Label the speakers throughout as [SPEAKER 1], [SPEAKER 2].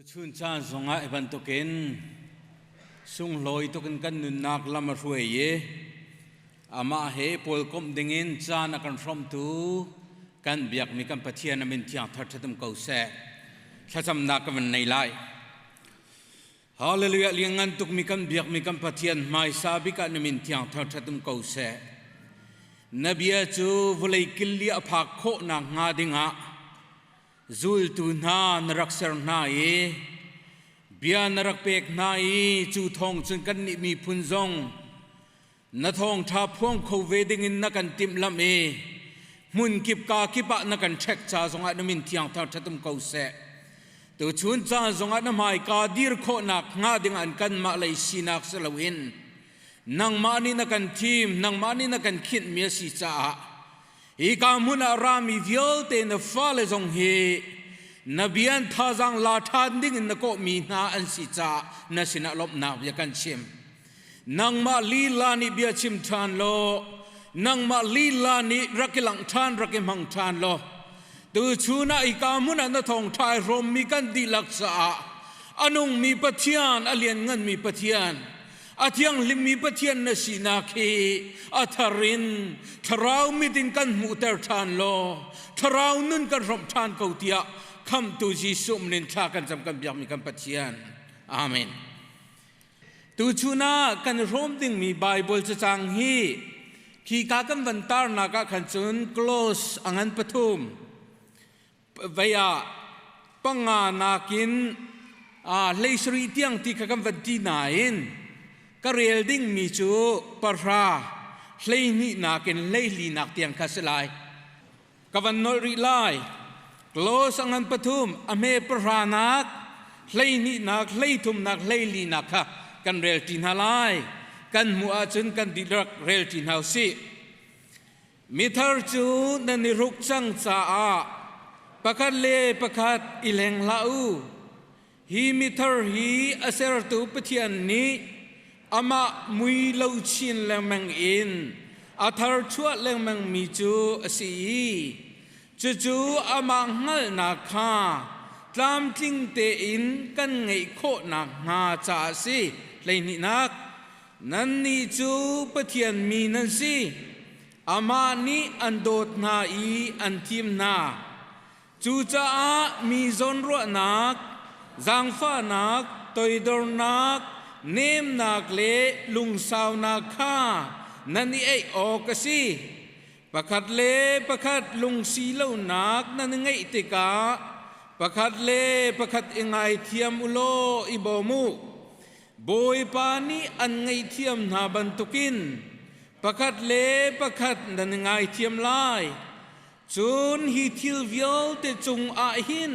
[SPEAKER 1] Tuchun caan zongah hi bantukin sunglawi tukin kan nunnak lam a hruai i amah he pawlkomh dingin caan a kan hrawmtu kan biakmi kan Pathian a min thiang thar ṭhatum ko seh. Thlacamnak ka van nei lai. Hallelujah lianngan tukmi kan biakmi kan Pathian hmaisa bik ah na min thiang thar ṭhatum ko seh. Na bia cu vawlei killi a phak khawh nakhnga dingah zultu hna na rak ser hna i bia na rak pek hna i cu thawng cun kannih miphun zong na thawngṭha phuang kho ve dingin na kan timhlamh i hmun kip ka kip ah na kan ṭhek ca zongah na min thiang thar ṭhatum ko seh. Tuchun caan zongah na hmaika dir khawhnak hnga ding an kanmah lei sinak si loin nangmah nih na kan thim, nangmah nih na kan khinhmi a si caah Hika hmun ah rami vialte na fale zong hi na bian thazaang la ṭhan ding in na kawhmi hna an si caah na sinah lawmhnak bia kan chim. Nangmah lila nih bia chim ṭhan law, nangmah lila nih rak i langh ṭhan, rak i hmang ṭhan law, tuchun ah hika hmun ah na thawngṭha ai hrawmmi kan dihlak caah a nungmi Pathian, a liannganmi Pathian, A thianghlimmi Pathian na sinak hi a thar in thlarau mit in kan hmuhter ṭhan law thlarau nun kan hrawmh ṭhan ko tiah khamhtu Jesuh min in thla kan cam kan biakmi kan Pathian. Amen. Tuchun ah kan hrawm dingmi Bible cacang hi khika kan van tarnak ah khan cun close a ngan pathum vei ah panga nakin hlei sarih tiang ti kha kan van ti nain ka rel dingmi cu pahra 12 nakin 14 nak tiang kha si lai. Ka van nolh rih lai. Close a ngan pathum a hme pahra nak 12 nak 13 nak 14 nak kha kan rel ṭi hna lai. Kan hmuh ahcun kan dihlak rel ṭi hna usih. Mithar cu nan i hruk cang caah pakhat le pakhat i hleng hlah u. Hi mithar hi a sertu Pathian nih amah mui lo chin lengmang in a thar chuah lengmangmi cu a si i cucu amah hngalhnak kha tlamtling tein kan ngeih khawh nakhnga caah a si. 12nak Nannih cu Pathian mi nan si. Amah nih an dawt hna i an thim hna. Cucaah mi zawnruahnak, zaangfahnak, toidornak, nemnak le lungsaunak kha nan i eih awk a si. Pakhat le pakhat lungsi lonak nan i ngeih tikah pakhat le pakhat i ngaithiam u law i bawm u. Bawipa nih an ngaihthiam hna bantukin pakhat le pakhat nan i ngaithiam lai. Cun hi thil vialte cungah hin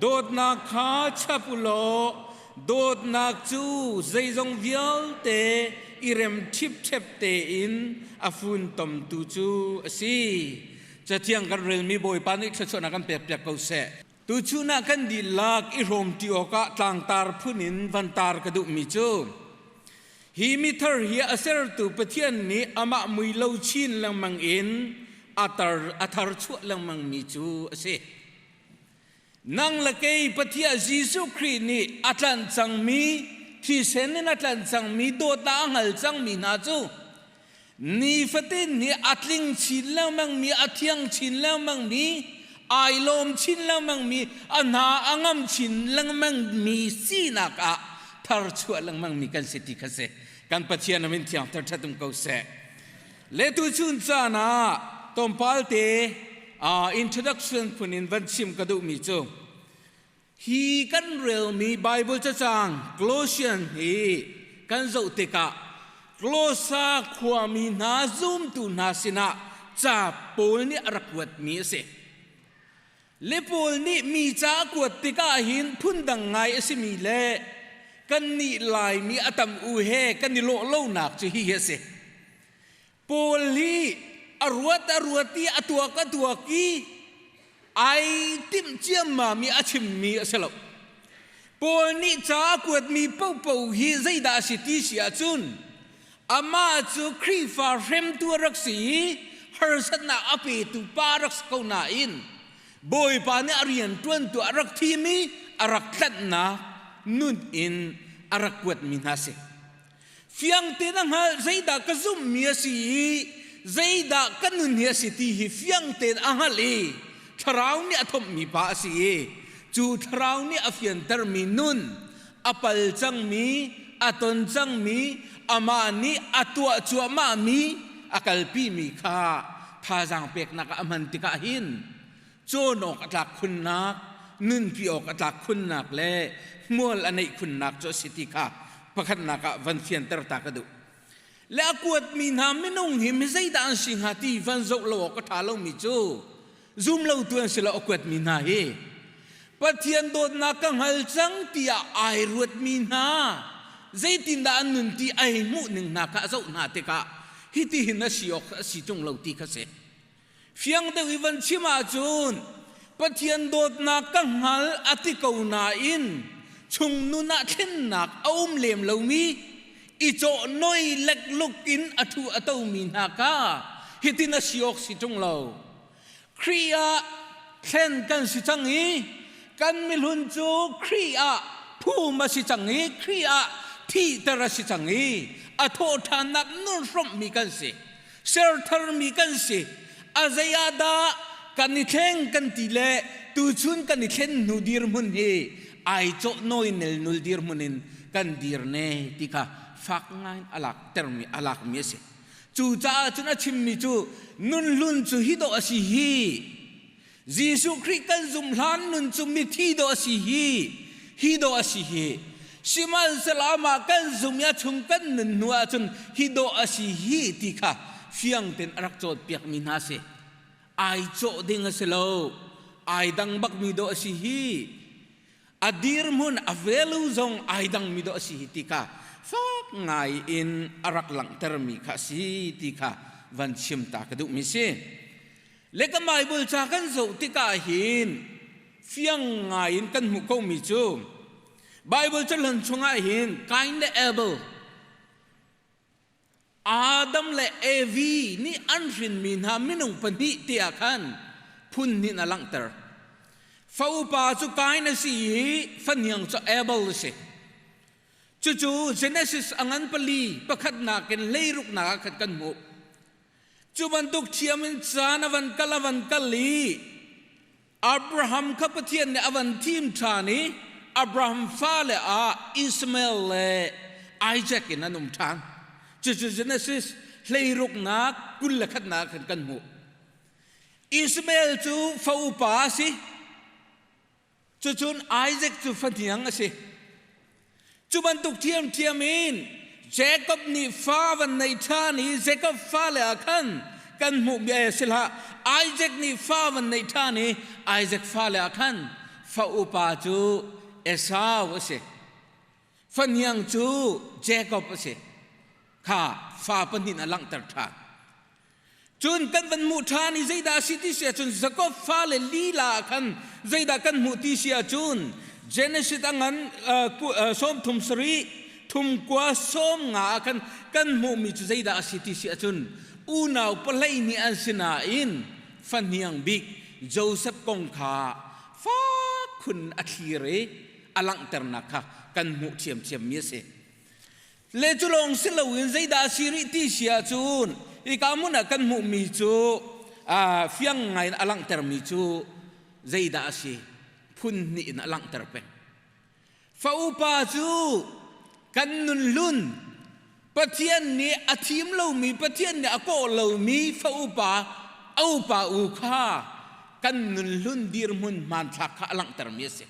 [SPEAKER 1] dawtnak kha chap u law dawtnak cu zeizong vialte i rem ṭhipṭhep tein a funtomtu cu a si. Cathiang kan relmi Bawipa nih thluachuahnak kan pekpiak ko seh. Tuchun ah kan dihlak i hrawmṭi awkah tlangtar phun in van tar ka duhmi cu hi mithar hi a sertu Pathian nih amah mui lo chin lengmang in a tar a thar chuah lengmangmi cu a si. Nang le kei Pathian Jesuh Khrih nih a tlanh cangmi thisen in a tlanh cangmi dawtnak a hngal cangmi hna cu nifatin hi a tling chin lengmangmi a thiang chin lengmangmi ai lawm chin lengmangmi a hna a ngam chin lengmangmi sinak ah thar chuah lengmangmi kan si ti kha si. Kan Pathian min thiang thar ṭhatum ko seh. Le tu chun caan ah tlawmpal te introduction phun in van chim ka duhmi cu hi kan relmi Bible cacang Colossian hi kan zoh tikah Colossa khuami hna zumtu hna sinah ca Paul nih a rak kuatmi a si. Le Paul nih mi ca a kuat tikah hin phundang ngai a simi le kannih Laimi a tam u he kan i lawh lonak cu hihi a si. Paul hi a ruat a ruat i a tuak a tuak i ai timh ciammam i a chimmi a si lo. Paul nih ca a kuatmi paohpaoh hi zeidah a si ti si ahcun amah cu Khrihfa hremtu a rak si i harsatnak a petu pa a rak si ko nain Bawipa nih a rian ṭuantu a rak thim i a rak tlanhnak nun in a rak kuatmi hna si. Fiang tein a hngalh zeidah ka zumhmi a si i zeidah ka nun hi a si ti hi fiang tein a hngalh i thlarau nih a thomhmi pa a si i cu thlarau nih a fiantermi nun a pal cangmi a ton cangmi amah nih a tuah cuahmahmi a kalpimi kha thazaang peknak ah a hman tikah hin cawn awk a tlak khunnak nunpi awk a tlak khunnak le hmual a neih khunnak cu a si ti kha pakhatnak ah van fianter ta ka duh. Le a kuatmi hna minung hi mi zeidah an si hnga ti van zoh lo awk a ṭha lomi cu zum lotu an si lo a kuatmi hna hi Pathian dawtnak ka hngal cang tiah ai ruatmi hna zeitindah an nun ti ai hmuh ning hna kha a zoh hna tikah hitihin a si awk a si ṭung lo ti kha si. Fiang deuh i van chim ahcun Pathian dawtnak ka hngal a ti ko nain chung nun ah thlennak a um lem lomi i cawh noi lekluk in a ṭhu a tomi hna kha hitin a si awk si ṭung lo. Khrih ah thlen kan si cang i kan mihlun cu Khrih ah phum a si cang i Khrih ah thihter a si cang i a thawhṭhannak nun hrawmhmi kan si. Sertharmi kan si. A zei ah dah kan i thleng kan ti le tuchun kan i thlen hnu dirhmun hi ai cawh nawi nelnul dirhmun in kan dir ne ti kha fak ngai a lak termi a lakmi a si. Cucaah cun a chimmi cu nun hlun cu hi dawh a si hi. Jesuh Khrih kan zumh hlan nun cu mithi dawh a si hi, hi dawh a si hi. Sihmanhsehlaw amah kan zumh i a chung kan nun hnu ahcun hi dawh a si hi ti kha fiang tein a rak cawnpiakmi hna a si. Ai cawh ding a si lo. Ai dang bakmi dawh a si hi. A dirhmun a value zong ai dangmi dawh a si hi ti kha fak ngai in a rak langhtermi kha a si ti kha van chim ta ka duhmi si. Le ka Bible ca kan zoh tikah hin fiang ngai in kan hmuh komi cu Bible cahlun chungah hin Kain le Abel Adam le Evi nih an hrinmi hna minung pahnih tiah khan phun hnih in a langhter. Fa upa cu Kain a si i fahniang cu Abel a si. Cucu Genesis a ngan pali pakhatnak in hleiruknak ah khan kan hmuh. Cu bantuk ṭhiam in caan a van kal a van kal i Abraham kha Pathian nih a van thim ṭhan i Abraham fale ah Ishmael le Isaac in an um ṭhan. Cucu Genesis hleiruknak 21nak khan kan hmuh. Ishmael cu fa upa a si. Cucun Isaac cu fahniang a si. Cu bantuk ṭhiamṭhiam in Jacob nih fa van nei ṭhan i Jacob fale ah khan kan hmuh eh, si hlah Isaac nih fa van nei ṭhan i Isaac fale ah khan fa upa cu Esau a si. Fahniang cu Jacob a si. Kha fa pahnih a langhter ṭhan. Cun kan van hmuh ṭhan i zeidah a si ti si ahcun Jakob fale lila ah khan zeidah kan hmuh ti si ahcun Genesis a ngan 37 thum kua 50 ah khan kan hmuhmi cu zeidah a si ti si ahcun unau pahlei nih an si nain fahniang bik Joseph kong kha fak khun a thlir i a langhternak kha kan hmuh ṭhiamṭhiammi a si. Le cu lawng si loin zeidah a si rih ti si ahcun hika hmun ah kan hmuhmi cu fiang ngai in a langhtermi cu zeidah a si phun hnih in a langhter peng. Fa upa cu kan nun hlun Pathian nih a thim lomi Pathian nih a kawh lomi fa upa a upa u kha kan nun hlun dirhmun hmanthlak kha a langhtermi a si.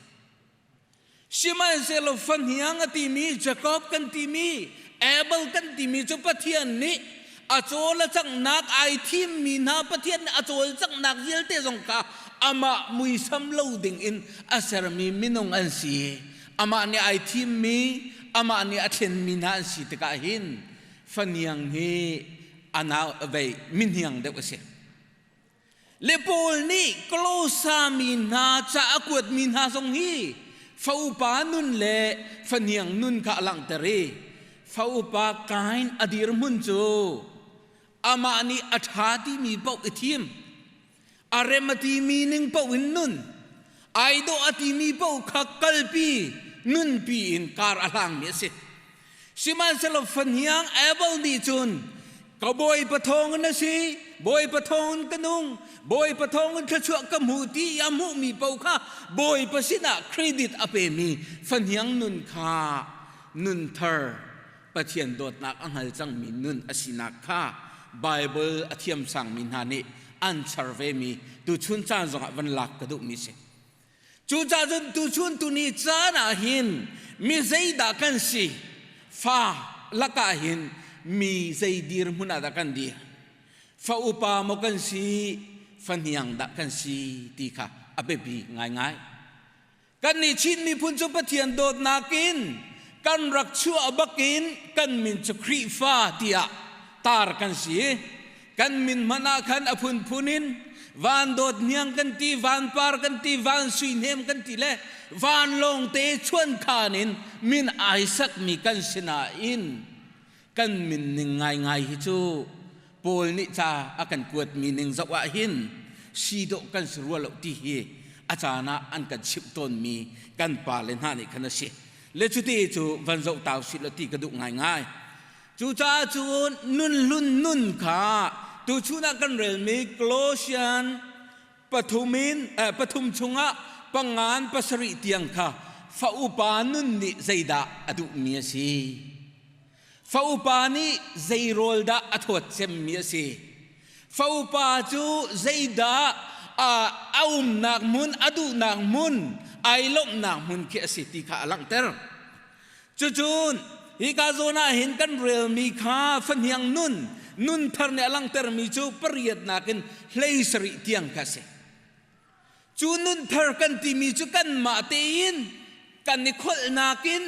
[SPEAKER 1] Sihmanhsehlaw fahniang a timi Jakob kan timi Abel kan timi cu Pathian nih a cawl a canghnak ai thimmi hna Pathian nih a cawlcanghnak vialte zong kha amah muisam lo ding in a sermi minung an si. Amah nih ai thimmi, amah nih a thlenmi hna an si tikah hin fahniang hi a nau vei mihniang deuh a si. Le Paul nih Kolosa mi hna ca a kuatmi hna zong hi fa upa nun le fahniang nun kha a langhter i fa upa Kain a dirhmun cu amah nih a ṭha timi paoh i thim, a rem a timi ning paoh in nun, Ai dawh a timi paoh kha kalpi nunpi in kar a hlangmi a si. Sihmanhsehlaw fahniang Abel nih cun ka Bawipa thawngin a si, Bawipa thawngin ka nung, Bawipa thawngin thluachuah ka hmu ti i a hmuhmi paoh kha Bawipa sinah credit a pemi fahniang nun kha nun thar Pathian dawtnak a hngal cangmi nun a sinak kha Baibal a thiamsangmi hna nih an char vemi tuchun caan zongah van lak ka duhmi si. Cucaah cun tuchun tuni caan ah hin mi zeidah kan si? Fa lakah hin mi zei dirhmun ah dah kan dir? Fa upa maw kan si, fa hniang dah kan si ti kha a biapi ngaingai. Kannih Chin miphun cu Pathian dawtnak in kan rak chuah bakin kan min cu Khrihfa tiah tar kan si. Kan min hmanh ah khan a phunphun in van dawt hniang kan ti, van par kan ti, van sui hnem kan ti le van lawngte chuankhan in min ai sakmi kan si nain kan min ning ngaingai hi cu Paul nih ca a kan kuatmi ning zoh ah hin si dawh kan si rua lo ti hi a caan ah an kan chimh tawnmi kan pale hna nih khan a si. Le cuti cu van zoh tau si lo ti ka duh ngaingai. Cucaah cun nun hlun nun kha tuchun ah kan relmi Colossian pathum in pathum chungah pangan pasarih tiang kha fa upa nun nih zeidah a duhmi a si. Fa upa nih zei rawl dah a thawt cemmi a si. Fa upa cu zeidah a umnak hmun, a duhnak hmun, ai lawmhnak hmun khi a si ti kha a langhter. Cucun hika zawn ah hin kan relmi kha fahniang nun, nun thar nih a langhtermi cu pariatnak in hlei sarih tiang kha a si. Cu nun thar kan timi cu kanmah tein kan i kholhnak in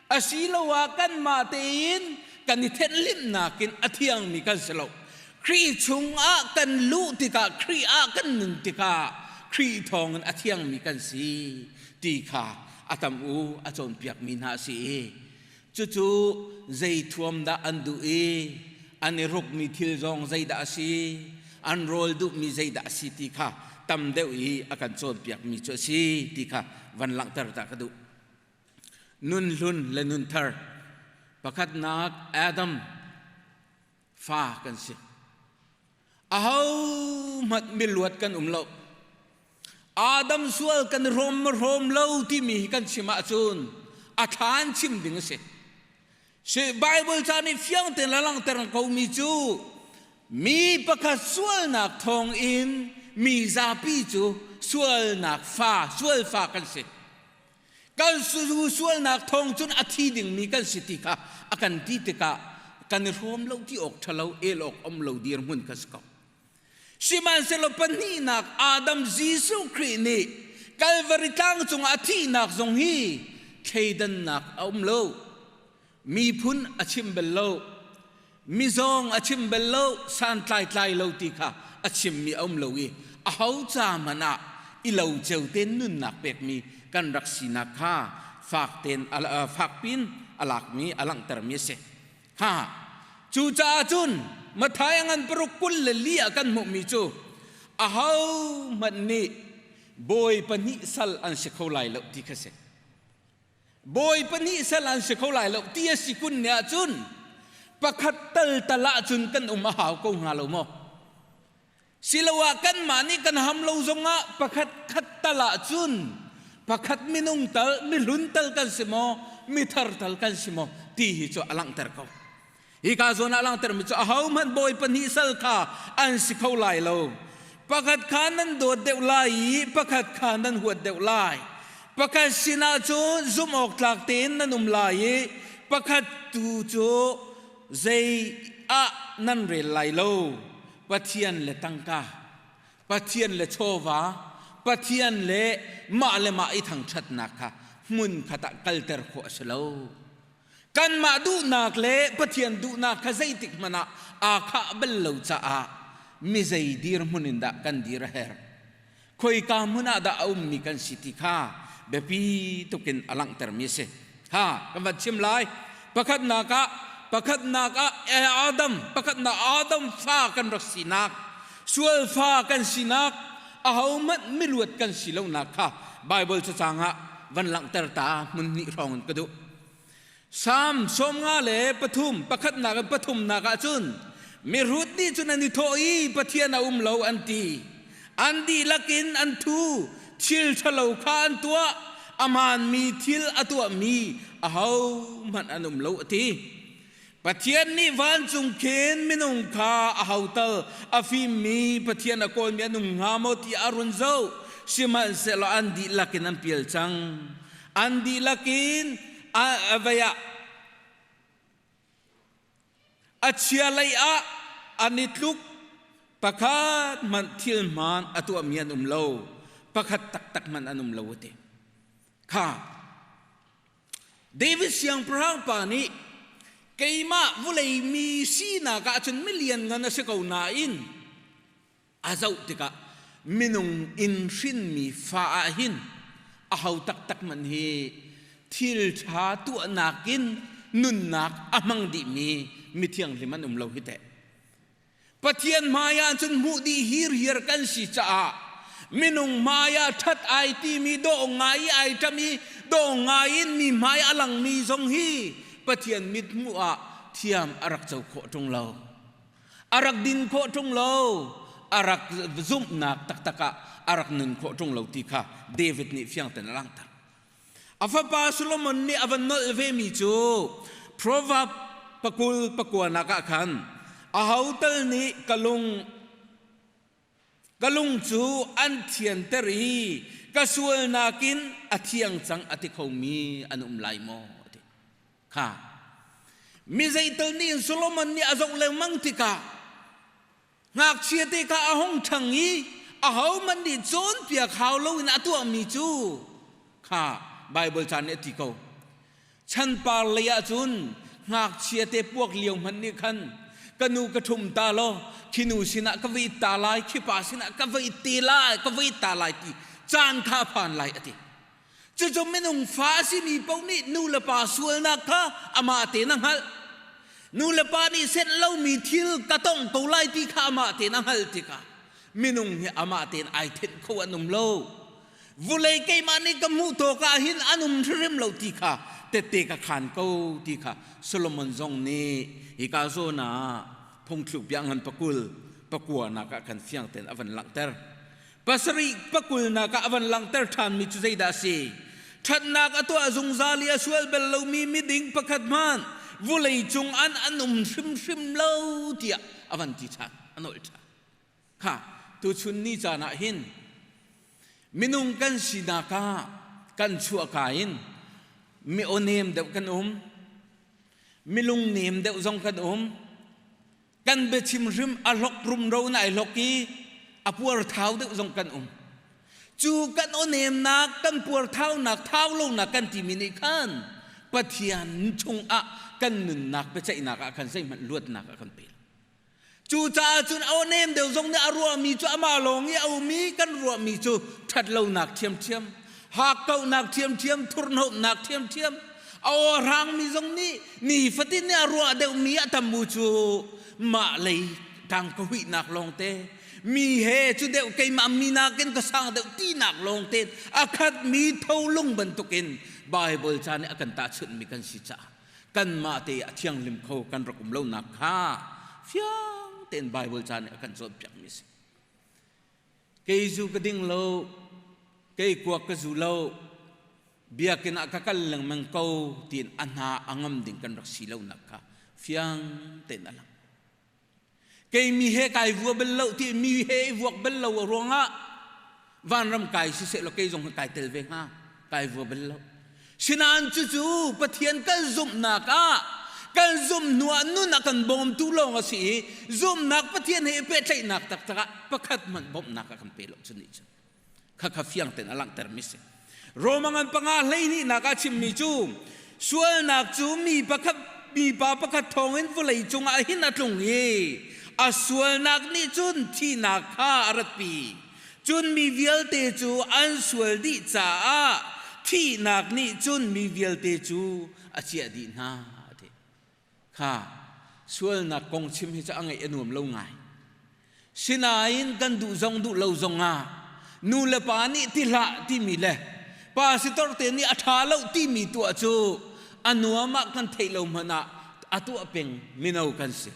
[SPEAKER 1] asiloah kanmah tein kan i thenhlimhnak in a thiangmi kan si lo. Khrih chungah kan luh tikah, Khrih ah kan nun tikah Khrih thawngin a thiangmi kan si ti kha a tam u a cawnpiakmi hna a si i cucu zei thuam dah an duh i an i rukmi thil zong zeidah a si, an rawl duhmi zeidah a si ti kha tam deuh i a kan cawnpiakmi cu a si ti kha van langhter ta ka duh. Nun hlun le nun thar. Pakhatnak Adam fa kan si. Ahohmanh miluat kan um lo. Adam sual kan hrawm hrawm lo timi hi kan chim ahcun a thla in chim ding a si. Si Bible ca nih fiang tein a langhter komi cu mi pakhat sualnak thawng in mi zapi cu sualnak fa, sual fa kan si. Kan sualnak thawng cun a thi dingmi kan si ti kha a kan ti tikah kan i hrawm lo ti awk ṭhalo el awk um lo dirhmun kha si ko. Sihmanhsehlaw pahnihnak Adam Jesuh Khrih nih Kalvari tlang cungah a thihnak zong hi thleidannak a um lo. Miphun a chim bal lo. Mizawng a chim bal lo, santlai tlai lo ti kha a chimmi a um lo i aho ca hmanh ah i lo ceu tein nunnak pekmi kan rak sinak kha fak tein fak pin a lakmi a langhtermi a si. Ha cucaah cun Matthai a ngan paruk 24 ah kan hmuhmi cu aho hmanh nih bawi pahnih sal an si kho lai lo ti kha si. Bawi pahnih sal an si kho lai lo ti a si kun ne ahcun pakhat tal tal ahcun kan um a hau ko hnga lo maw? Siloah kanmah nih kan ham lo zongah pakhat khat tal ahcun pakhat minung tal mihlun tal kan si maw mithar tal kan si maw ti hi cu a langhter ko. Hika zawn ah langhtermi cu ahohmanh bawi pahnih sal kha an si kho lai lo. Pakhat kha nan dawt deuh lai i pakhat kha nan huat deuh lai. Pakhat sinah cun zumh awk tlak tein nan um lai i pakhat tu cu zei ah nan rel lai lo. Pathian le tangka, Pathian le chawva, Pathian le mah le mah i thangṭhatnak kha hmun khat ah kalter khawh a si lo. Kanmah duhnak le Pathian duhnak kha zeitik hmanh ah aa khah bal lo caah mi zei dirhmun in dah kan dir a herh. Khoika hmun ah dah a ummi kan si ti kha biapi tuk in a langhtermi a si. Ha, kan van chim lai. Pakhatnak ah, pakhatnak ah Adam, pakhatnak Adam fa kan rak sinak, sual fa kan sinak, ahohmanh miluat kan si lonak kha Bible cacang ah van langhter ta hmun hnih hrawng in ka duh. Salm 53 pakhatnak in pathumnak ah cun mihrut nih cun an i thawh i Pathian a um lo an ti. An dihlak in an thu, thil ṭhalo kha an tuah, a hmaanmi thil a tuahmi ahohmanh an um lo a ti. Pathian nih vancung khin minung kha a hotal a fimmi Pathian a kawlmi an um hnga maw ti a run zoh. Sihmanhsehlaw an dihlak in an pial cang. An dihlak in a vei ah a chia lei ah an i tluk. Pakhat hmanh thil hmaan a tuahmi an um lo. Pakhat taktak hmanh an um lo a ti. Kha David siangpahrang pa nih keimah vawlei mi sinak ah cun milian ngan a si ko nain a zoh tikah minung in hrinmi fa ah hin a ho taktak man hi thil ṭha tuahnak in nunnak a hmang dihmi mithianghlim an um lo hi teh. Pathian hmai ah cun hmuh dih hirhiar kan si caah minung hmai ah ṭhat ai timi dawh ngai i ai ṭam i dawh ngai in mi hmai a langmi zong hi Pathian mithmuh ah thiam a rak co khawh ṭung lo. A rak din khawh ṭung lo. A rak zumhnak taktak ah a rak nun khawh ṭung lo ti kha David nih fiang tein a langhter. A fapa Solomon nih a van nolh vemi cu Proverb pakul pakuanak ah khan aho tal nih ka lung ka lung cu an thianter i ka sualnak in a thiang cang a ti khomi an um lai maw ti kha mi zeital nih Solomon nih a zoh lengmang tikah Ngakchia te kha a hung ṭhang i ahohmanh nih cawnpiak hau loin a tuahmi cu kha Baibal ca nih a ti ko. Chanpar lei ah cun ngakchia te puak lio hmanh nih khan ka nu ka ṭhum ta law khi nu sinah ka va it ta lai khi pa sinah ka va it te lai ka va it ta lai ti caan kha a phan lai a ti. Cucu minung fa a simi paoh nih nu le pa sualnak kha amah tein a hngalh. Nu le pa nih senh lomi thil ka tong ko lai ti kha amah tein a hngalh tikah minung hi amah tein ai thenh kho an um lo. Vulei keimah nih ka hmuh tawk ah hin an um hrimhrim lo ti kha tette ka khan ko ti kha Solomon zong nih hika zawn ah phungthluk bia ngan pakul pakua nak ah khan fiang tein a van langhter. Pasarih pakulnak ah a van langhter ṭhanmi cu zeidah a si? Ṭhatnak a tuah zungzal i a sual bal lomi miding pakhat hmanh vulei cung an an um hrimhrim lo tiah a van ti ṭhan, a nolh ṭhan. Kha tuchun ni caan ah hin minung kan sinak ah kan chuahka in mi awnem deuh kan um, milung nem deuh zong kan um, Kan biachim hrim a hlok rumro na ai hlok i a puar thau deuh zong kan um. Cu kan awnemnak, kan puar thaunak, thau lonak kan timi nih khan Pathian chungah kan nunnak biaceihnak ah khan zeihmanh luatnak a kan pe. Cucaah cun a awnem deuh zong nih a ruahmi cu amah lawng i a um i kan ruahmi cu ṭhatlonak ṭhiamṭhiam, hakkauhnak ṭhiamṭhiam, thurhnomhnak ṭhiamṭhiam, a aw hrangmi zong nih nifatin nih a ruah deuhmi a tam u cu mah lei tang ka huihnak lawngte mi he cu deuh keimah mi nakin ka sang deuh tinak lawngte a khatmi tholung bantukin Bible ca nih a kan tahchunhmi kan si caah kanmah te a thianghlim kho kan rak um lonak kha fiang tein Bible ca nih a kan cawnpiakmi a si. Kei zu ka ding lo, kei kuak ka zu lo, biakinn ah ka kal lengmang ko tiin a hna a ngam ding kan rak si lonak kha fiang tein a lang. Kei mi he kai vua bal lo ti mi he i vuak bal lo ruangah vanram kai siseh law kei zong kai tel ve hnga kai vua bal lo. Sinain cucu Pathian kan zumhnak ah kan zumh hnu ah nun a kan bawmtu lawng a si i zumhnak Pathian he i pehtlaihnak taktak ah pakhat hmanh bawmhnak a kan pe lo cu nih cun khakha fiang tein a langhtermi si. Roma ngan panga hleihnihnak ah chimmi cu sualnak cu mi pakhat mipa pakhat thawngin vawlei cungah hin a tlung i a sualnak nih cun thihnak kha a ratpi. Cun mi vialte cu an sual dih caah thihnak nih cun mi vialte cu a ciah dih hna a ti. Kha sualnak kong chim hi cu a ngaih a nuam lo ngai. Sinain kan duh zong duh lo zongah Nu le pa nih ti hlah timi le pastor te nih a ṭha lo timi tuah cu a nuam ah kan theih lo hmanh ah a tuah peng mino kan si.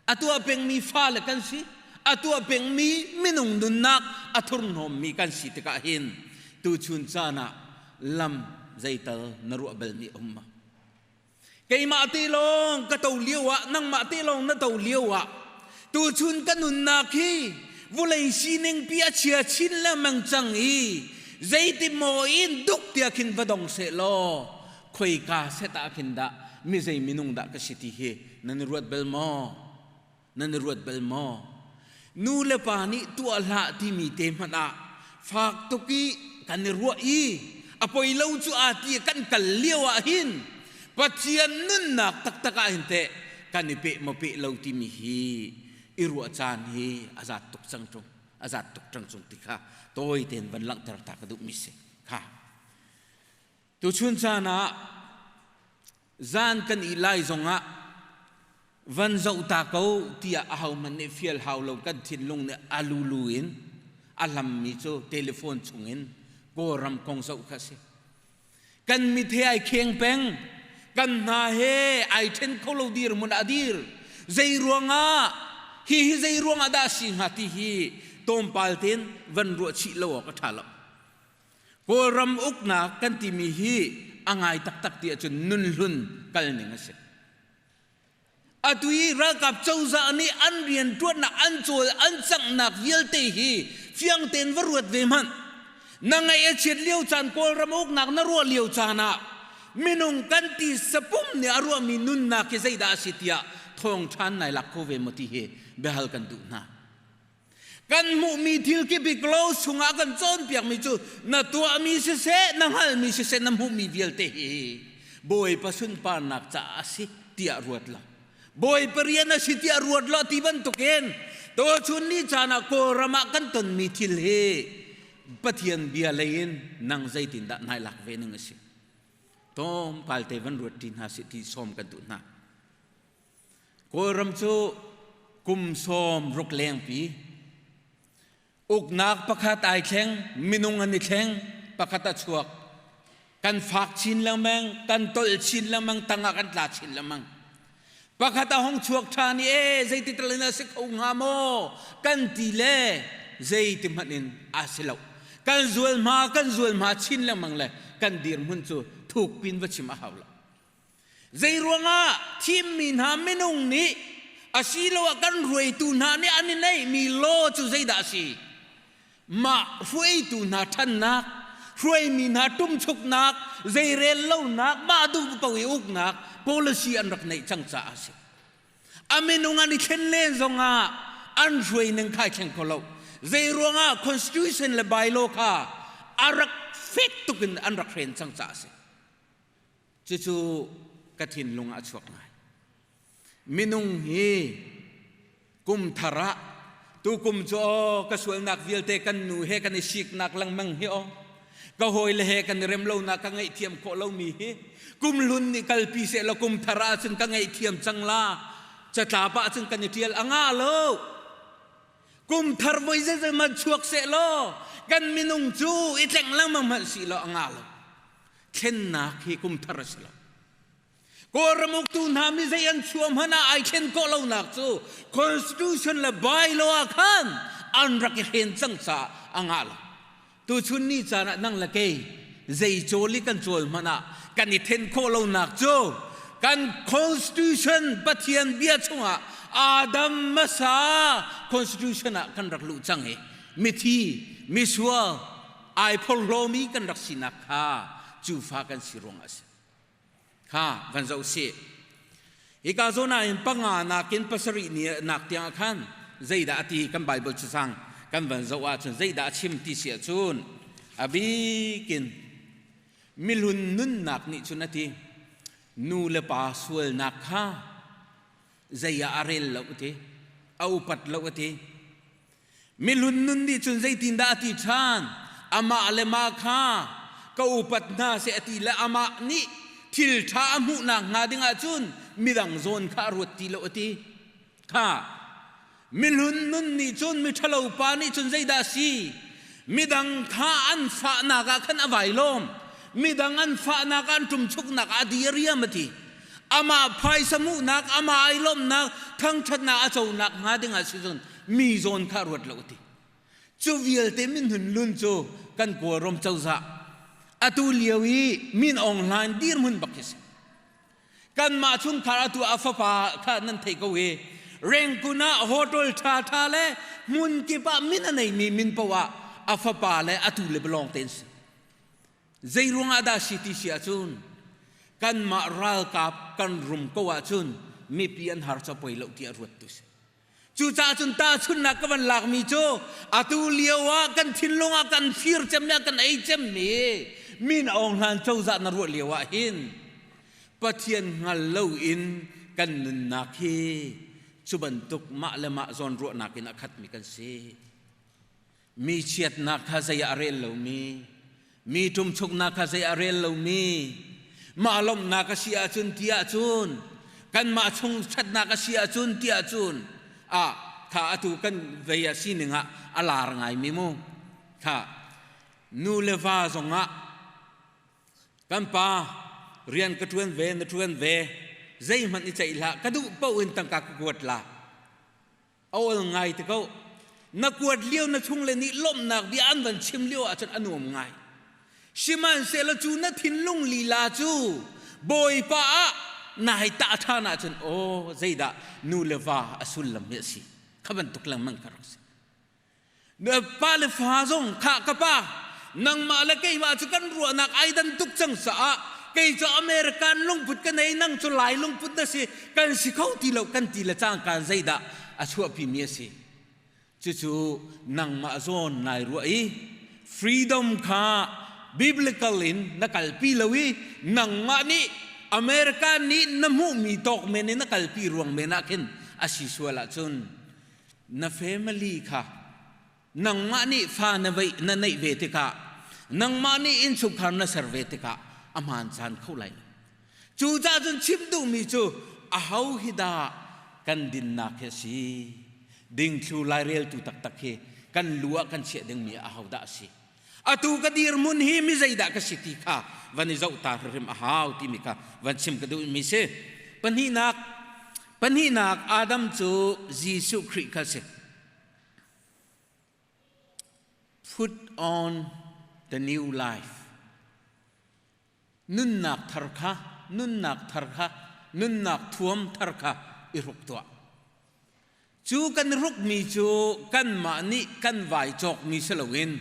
[SPEAKER 1] A tuah pengmi fale kan si. A tuah pengmi minung nunnak a thurhnawmmi kan si tikah hin tuchun caan ah lam zeital na ruah balmi a um ma? Keimah te lawng ka to lio ah nangmah te lawng na to lio ah tuchun ka nunnak hi vulei sining pi a chia chin lengmang cang i zeiti maw in duk tia khin va dong seh law khoika set ah khin dah mi zei minung dah ka si ti hi nan i ruat bal maw? Nan i ruat bal maw? Nu le pa nih tuah hlah timi te hmanh ah fak tuk i kan i ruah i a poi lo cu aa ti kan kal lio ah hin Pathian nunnak taktak ah hin teh kan i peh maw peh lo timi hi i ruah caan hi a zat tuk cang ṭung a zat tuk cang cung ti kha tawi tein van langhter ta ka duhmi si kha. Tuchun caan ah Zan kan ih lai zongah van zoh ta ko tiah ahohmanh nih fial hau lo kan thinlung nih a lulu in a hlammi cu telephone chungin Kawlram kong zoh kha a si. Kan mit he ai kheng peng, kan hna he ai ṭhen kho lo dirhmun ah a dir. Zei ruangah hihi zei ruangah dah a si hnga ti hi tlawmpal tein van ruah chih lo awk a ṭha lo. Kawlram uknak kan timi hi a ngai taktak ti ahcun nunhlun kalning a si. Atu i ralkap cozah nih an rianṭuannak an cawl an canghnak vialte hi fiang tein va ruat ve hmanh. Na ngaih a chiat lio caan Kawlram uknak na ruah lio caan ah minung kan ti sapum nih a ruahmi nunnak hi zeidah a si tiah thawngṭhan nai lak kho ve maw ti hi biahal kan duh hna. Kan hmuhmi thil kip hi close chungah kan cawnpiakmi cu na tuahmi siseh, na hngalhmi siseh, na hmuhmi vialte hi Bawipa sunparnak caah a si tiah ruat lo. Bawipa rian a si tiah ruat lo ti bantukin tuchun ni caan ah Kawlram ah kan tonmi thil hi Pathian bia lei in nang zeitindah nai lak ve ning a si. Tlawmpal te van ruat ṭi hna sih ti sawm kan duh hna. Kawlram cu kum 60 lengpi uknak pakhat ai thleng, minung an i thleng, pakhat a chuak. Kan fak chin lengmang, kan tolh chin lengmang, tangah kan tla chin lengmang. Pakhat a hong chuak ṭhan i e zeiti tal in a si kho hnga maw kan ti le zeiti hmanh in a si lo. Kan zualhma kan zualhma chin lengmang le kan dirhmun cu thuk pin va chim a hau lo. Zeiruangah thimmi hna minung nih asiloah kan hruaitu hna nih an i neihmi law cu zeidah a si? Mah hruaitu hna ṭhannak, hruaimi hna ṭumchuknak, zeirel lonak, mah duh ko i uknak policy an rak neih cang caah a si. A minung an i thlen len zongah an hruai ning kha ai thleng kho lo. Zeiruangah constitution le bylaw kha a rak fek tuk in an rak hren cang caah a si. Cucu ka thinlung ah a chuak ngai. Minung hi kum thar ah tukum cu aw ka sualnak vialte kan nu he kan i siknak lengmang hi aw ka hawile he kan i rem lonak ka ngaihthiam khawh lomi hi kum hlun nih kalpi seh law kum thar ah cun ka ngaihthiam cang la catlap ah cun kan i ṭial a ngah lo kum thar voi zeizei man chuak seh law kan minung cu i tleng lengmang hmanh si law a ngah lo Thlennak hi kum thar a si lo. Kawlram uktu hna mi zei an chuah hmanh ah ai thlen khawh lonak cu constitution le bylaw ah khan an rak i hren cang caah a ngah lo. Tuchun ni caan ah nang le kei zei cawl i kan cawl hmanh ah kan i then khawh lonak cu kan constitution Pathian bia chungah Adam hmasa constitution ah kan rak luh cang i mithi misual ai phorhlawmi kan rak sinak kha cu fa kan si ruangah a si. Kha van zoh sih. Hika zawn ah hin panga nakin pasarih ni nak tiang ah khan zeidah a ti kan Bible cacang kan van zoh ahcun zeidah a chim ti si ahcun a bikin mihlun nunnak nih cun a ti nu le pa sualnak kha zei ah a rel lo a ti a upat lo a ti Mihlun nun nih cun zeitindah a ti ṭhan? Amah le mah kha ka upat hna seh a ti le amah nih thil ṭha a hmuhnak hnga ding ahcun midang zawn kha a ruat ti lo a ti. Kha mihlun nun nih cun miṭhalo pa nih cun zeidah a si? Midang kha an fahnak ah khan a vai lawm. Midang an fahnak ah an ṭumchuknak ah a diriam a ti. Amah phaisa hmuhnak, amah ai lawmhnak, thangṭhatnak a conak hnga ding ah si cun mi zawn kha ruat lo a ti. Cu vialte minhun lun cu kan Kawlram cozah atu lio i Min Aung Hlaing dirhmun bak khi si. Kanmah chungkhar atu a fapa kha nan theih ko i Rengkun ah hotel ṭhaṭha le hmun kip ah min a neimi min paoh ah a fapa le atu le lawng tein si. Zei ruangah dah si ti si ahcun kanmah ralkap kan rum ko ahcun mipi an har cu poi lo ti a ruat tu si. Cucaah cun tahchunhnak ka van lakmi cu atu lio ah kan thinlung ah kan fir cemmi ah kan ei cemmi Min Aung Hlaing cozah na ruah lio ah hin Pathian hngal loin kan nunnak hi cu bantuk mah le mah zawnruahnak in a khatmi kan si. Mi chiatnak kha zei ah a rel lomi, mi ṭumchuknak kha zei ah a rel lomi, mah lawmhnak a si ahcun ti ahcun, kanmah chung ṭhatnak a si ahcun ti ahcun, ah kha atu kan vei a sining ah a lar ngaimi mu. Kha nu le va zongah kan pa rian ka ṭuan ve na ṭuan ve zeihmanh i ceih hlah ka duh paoh in tangka ka kuat la A ol ngai te ko. Na kuat lio na chung le nih lawmhnak bia an van chim lio ahcun a nuam ngai. Sihmanhsehlaw cu na thinlung lila cu Bawipa ah nai tah ṭhan ahcun aw zeidah nu le va a sullam hi a si. Kha bantuk lengmang ka rak si. Pa le fa zong khah ka pa nangmah le keimah cu kan ruahnak ai dan tuk cang caah kei cu American lungput ka nei nang cu Lai lungput na si kan si kho ti lo kan ti le cangka zeidah a chuahpi mi a si cucu nangmah zawn nai ruah i freedom kha biblical in na kalpi lo i nangmah nih America nih na hmuhmi tawk men in na kalpi ruang men ah khin a si sual ahcun na family kha nangmah nih fa na veih na neih ve tikah nangmah nih innchungkhar na ser ve tikah a hmaan caan kho lai lo cucaah cun chim duhmi cu aho hi dah kan dinnak hi a si dingthlu laireltu taktak hi kan lu ah kan chiah dingmi aho dah a si atu ka dirhmun hi mi zeidah ka si ti kha van i zoh ta hrim a hau timi kha van chim ka duhmi si pahnihnak pahnihnak Adam cu Jesuh Khrih kha si put on the new life nunnak thar kha nunnak thar kha nunnak thuam thar kha i hruk tuah Cu kan rukmi cu kanmah nih kan vai cawkmi si loin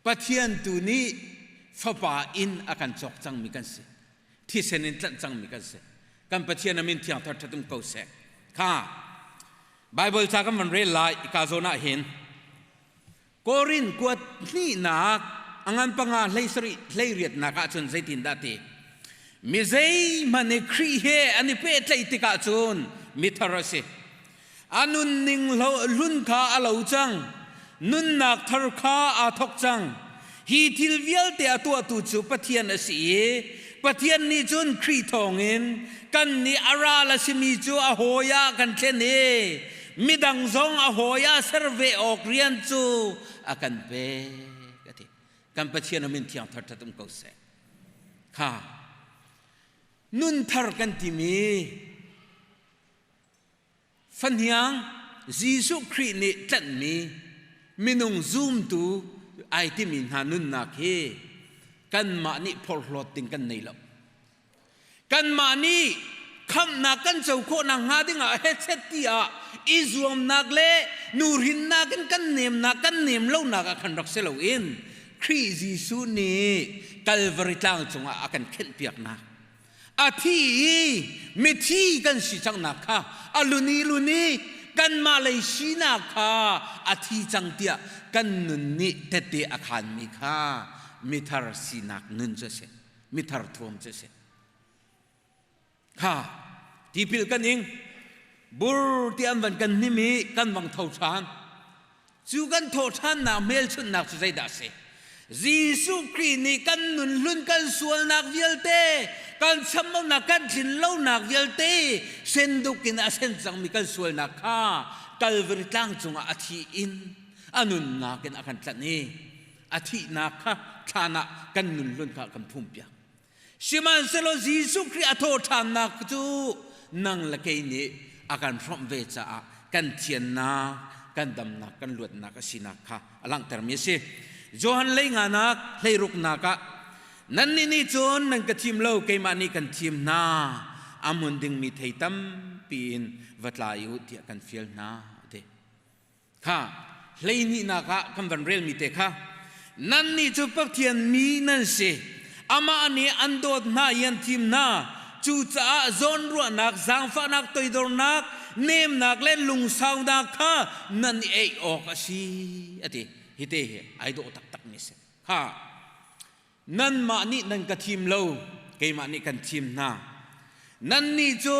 [SPEAKER 1] Pathian tu nih Fapa in a kan cawk cangmi kan si. Thisen in tlanh cangmi kan si. Kan Pathian a min thiang thar ṭhat um ko seh. Kha Bible ca kan van rel lai ka zawn ah hin Korin kuat hnihnak a ngan panga hlei sarih hlei riatnak ah cun zeitindah ti mi zeihmanh i Khrih he an i pehtlaih tikah cun mithar a si a nunning hlun kha a lo cang nunnak thar kha aa thawk cang hi thil vialte a tuahtu cu Pathian a si i Pathian nih cun Khrih thawngin kan nih a ral a simi cu a hawi ah kan thlen i midang zong a hawi ah ser ve awk rian cu a kan pek a ti kan Pathian a min thiang thar ṭhat um ko seh kha nunthar kan timi fahniang Jesuh Khrih nih tlanhmi minung zumtu ai timi hna nunnak hi kanmah nih phorhlawt ding kan nei lo Kanmah nih khamhnak kan co khawh nakhnga dingah hetchet tiah i zuamnak le nuhrinnak in kan nemnak kan nem lonak ah khan rak si loin Khrih Jesuh nih Kalvari tlang cungah a kan khenhpiaknak a thi i mithi kan si cangnak kha a luni luni kanmah lei sinak kha a thi cang tiah kan nun nih tette a khanmi kha mithar sinak nun cu a si. Mithar thuam cu a si. Kha tipil kan ing bur ti an van kan hnim i kan vang tho ṭhan. Cu kan thawh ṭhannak hmelchunhnak cu zeidah a si? Jesuh Khrih nih kan nun hlun kan sualnak vialte, kan chambaunak, kan tlinlonak vialte senduk in a sen cangmi kan sualnak kha Kalvari tlang cungah a thi in. A nunnak in a kan tlanh i a thihnak kha thlan ah kan nun hlun kha kan phumpiak. Sihmanhsehlaw Jesuh Khrih a thawhṭhannak cu nang le kei nih a kan hrawmh ve caah kan thiannak, kan damnak, kan luatnak a sinak kha a langhtermi a si. Johan lei nganak hleiruknak ah nannih nih cun nan ka thim lo, keimah nih kan thim hna, a hmun dingmi thei tampi in va tlai u tiah kan fial hna a ti. Kha hleihnihnak ah kan van relmi te kha nannih cu Pathian mi nan si amah nih an dawt hna i an thim hna cucaah zawnruahnak zaangfahnak toidornak nemnak le lungsaunak kha nan i eih awk a si a ti hi te hi ai dawh taktak mi a si kha Nanmah nih nan ka thim lo, keimah nih kan thim hna. Nannih cu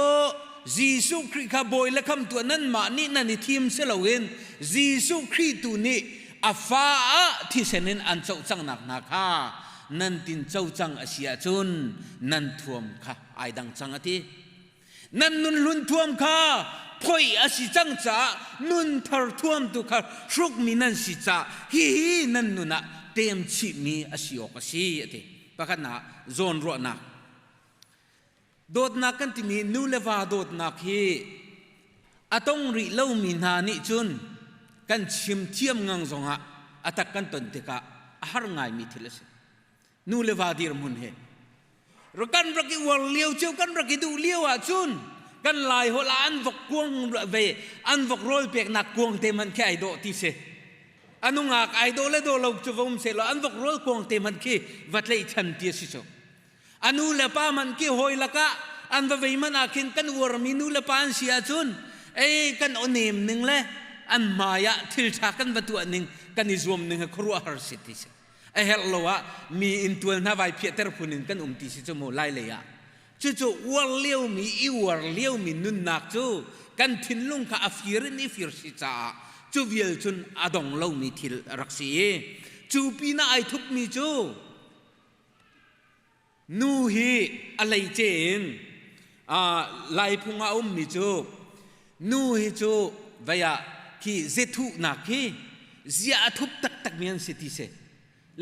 [SPEAKER 1] Jesuh Khrih kha bawi le khamtu ah nanmah nih nan i thim si loin Jesuh Khrih tu nih a fa ah thisen in an coh cangnak hna kha nan tin co cang a si ahcun nan thuam kha ai dang cang a ti. Nan nun hlun thuam kha phoih a si cang caah nun thar thuam tu kha hrukmi nan si caah hihi nan nun ah tem chihmi a si awk a si a ti. Pakhatnak zawnruahnak. Dawtnak kan timi nu le va dawtnak hi a tong rih lomi hna nih cun kan chim thiam ngang zongah a tak kan ton tikah a har ngaimi thil a si. Nu le va dirhmun he kan rak i uar lio cio kan rak i duh lio ahcun kan lai holh ah an vok kuang ve an vok rawl peknak kuang te man khi ai dawh ti si a nungak ai dawh le dawh lo cu va um seh law an vok rawl kuang te man khi va tlaihchan ti a si cu a nu le pa man khi hawi lakah an va vei man ah khin kan uarmi nu le pa an si ahcun ei kan aw-nem ning le an hmai ah thil ṭha kan va tuah ning kan i zuam ning hi khuaruahhar si ti si a herh lo ah mi inntual hna vai phiahter phun in kan um ti si cu mu lai lei ah cucu uar liomi i uar liomi nunnak cu kan thinlung kha a fir in i fir si caah cu vial cun a dong lomi thil a rak si i cu pinah ai thupmi cu Nu hi a leice in Laiphung ah a ummi cu nu hi cu vei ah khi zethuhnak khi zia a thup taktakmi an si ti si.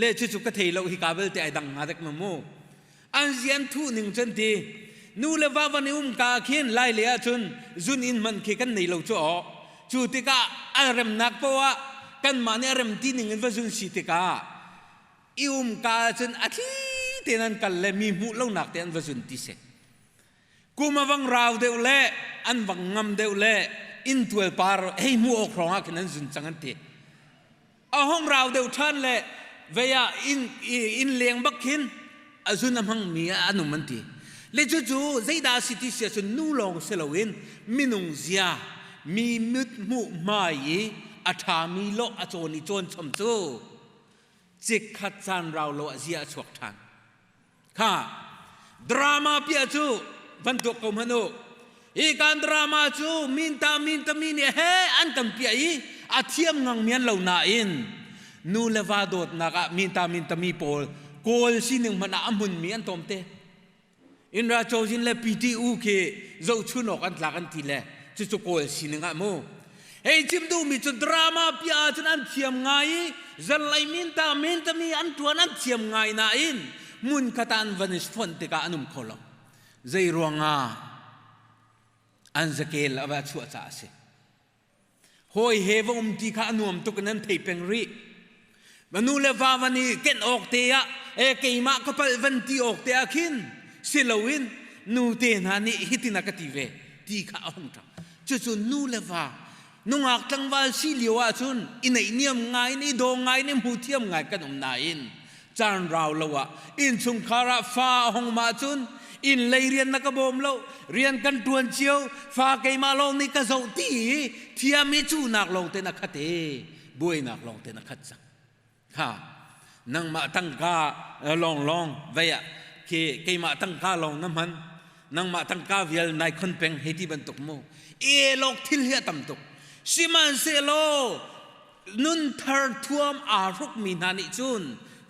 [SPEAKER 1] Le cucu ka thei lo hi ka belte ai dang hnga dek ma mu. An zian thuh ning cun ti nu le va van i um ka khin lai le ahcun zun inn hman khi kan nei lo cu aw. Cu tikah a remnak poah kanmah nih a rem ti ning in va zun si tikah i um ka ahcun a thli tein an kal le mi hmuh lonak te an va zun ti si kum a vang rau deuh le an vang ngam deuh le inntual par hei hmuh awk hrawng ah khin an zun cang an ti a hong rau deuh ṭhan le vei ah inn inn leng bak khin a zun a hmangmi an um an ti le cucu zeidah a si ti si ahcun nu lawng si loin minung zia mi mit hmuh hmai i a ṭhami lawh a cawn i cawn chom cu Cikkhat caan rau lo ah zia a chuak ṭhan. Kha drama piah cu van tuak ko hmanh u. Hi kan drama cu minta minta mi nih he an kan piah i a thiam ngang mi an lo nain nu le va dawtnak ah minta minta mi pawl kawl sining hmanh ah a hmunmi an tawm te. Indra Chozin le PTU khi zohchun awk an tlak an ti le cucu kawl sining ah mu. Hei chim duhmi cu drama pia ahcun an thiam ngai i zanlei minta mintami an tuan an thiam ngai nain hmun khat ah an van i fonh tikah an um kho lo. Zei ruangah an zakel a va chuah caah a si. Hawi he va um ti kha a nuam tuk in an thei peng rih. Va nu le va van i kenh awk te ah e keimah ka palh van ti awk te ah khin si loin nu te hna nih hitin a ka ti ve ti kha a hung ṭang. Cucu nu le va nungak tlangval si lio ahcun i neihniam ngai in i daw ngai in i hmu thiam ngai kan um nain caan rau lo ah innchungkhar ah fa a hong ma cun inn lei rian na ka bawm lo rian kan tuan cio fa keimah lawng nih ka zoh ti i thiam i cunak lawng te na khat e buainak lawng te na khat cang kha nangmah tangka lawng lawng vei ah khi keimah tangka lawng na hman nangmah tangka vial nai khon peng hei ti bantuk mu e lok thil hi a tam tuk sihmanhsehlaw nun thar thuam aa hrukmi hna nih cun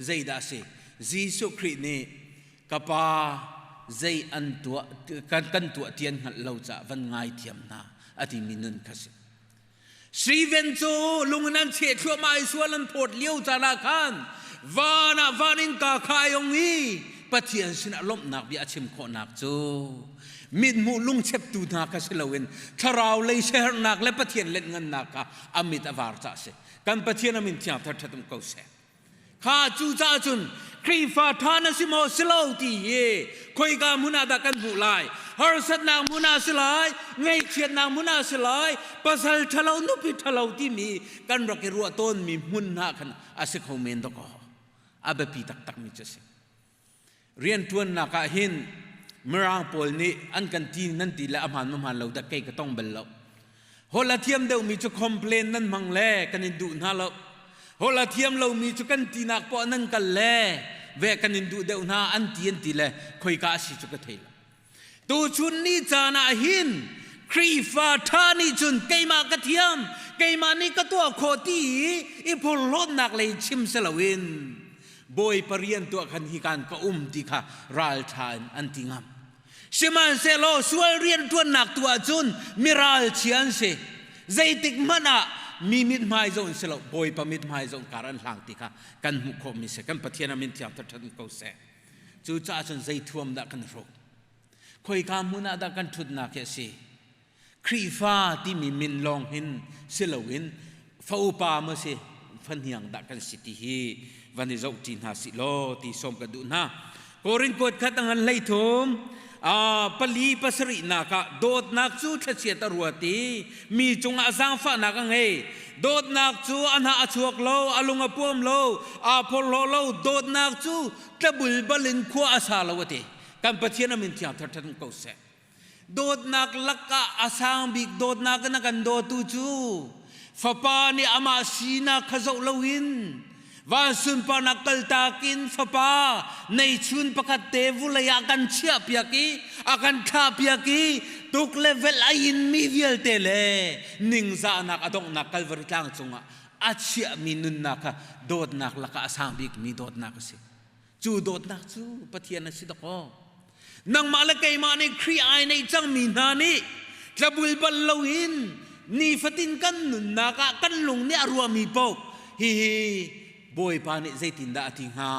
[SPEAKER 1] zeidah a si Jesuh Khrih nih ka pa zei an tuah kan, kan tuah ti an hngalh lo caah van ngaithiam hna a timi nun kha si. Steven cu lung in an cheh thluahmah i sual an phawt lio caan ah khan van ah van in ka kha ai ong i Pathian sinah lawmhnak bia a chim khawhnak cu mithmuh lungcheptu hna kha si loin thlarau lei siaherhnak le Pathian lenhngannak kha a mit a var cah si. Kan Pathian a min thiang thar ṭhat um ko seh. Kha cucaah cun Khrihfa ṭha na si maw si lo ti hi khoika hmun ah dah kan hmuh lai? Harsatnak hmun ah si lai, ngaihchiatnak hmun ah si lai, pasal ṭhalo, nupi ṭhalo timi kan rak i ruah tawnmi hmun hna khan a si kho men dawkaw. A biapi taktakmi cu a si. Rianṭuannak ah hin Mirang pawl nih an kan ti nan ti le a hmaan ma hmaan lo dah kei ka tong bal lo. Holh a thiam deuhmi cu complain nan hmang le kan in duh hna lo. Holh a thiam lomi cu kan tinak poah nan kal le ve kan in duh deuh hna an ti an ti le khoika a si cu ka thei lo. Tuchun ni caan ah hin Khrihfa ṭha nih cun keimah ka thiam, keimah nih ka tuah khawh ti i i phorhlawtnak lei chim si loin Bawipa rian tuah khan hi kan ka um ti kha ralṭha in an ti ngam. Sihmanhsehlaw sual rianṭuannak tu ahcun miralchia an si. Zeitik hmanh ah mi mithmai zoh in si lo, Bawipa mithmai zoh kar an hlang ti kha kan hmuh khawhmi si. Kan Pathian a min thiang ṭhat ko seh. Cucaah cun zei thuam dah kan hruk? Khoika hmun ah dah kan ṭhutnak hi a si? Khrihfa timi min lawng hin si loin fa upa maw si fahniang dah kan si ti hi van i zohṭi hna sih law ti sawm ka duh hna. Korin kuat khat a ngan 13 pali pasarihnak ah dawtnak cu thlachiat a ruat i mi cungah zaangfahnak a ngei. Dawtnak cu a hnah a chuak lo, a lung a puam lo, aa phorhlaw lo. Dawtnak cu tlabulbal in khua a sa lo a ti. Kan Pathian a min thiang thar ṭhat ko seh. Dawtnak lakah a sang bik dawtnak in a kan dawtu cu Fapa nih amah sinak kha zoh loin van sunparnak kaltak in Fapa neichun pakhat te vulei ah kan chiahpiak i a kan thlahpiak i tuk le velh a inmi vialte le ningzahnak a donghnak Kalvari tlang cungah a chiahmi nunnak kha dawtnak lakah a sang bikmi dawtnak a si. Cu dawtnak cu Pathian a si dawkaw. Nangmah le keimah nih Khrih ai neih cangmi hna nih tlabul bal loin nifatin kan nunnak ah kan lung nih a ruahmi paoh hihi Bawipa nih zeitindah a ti hnga?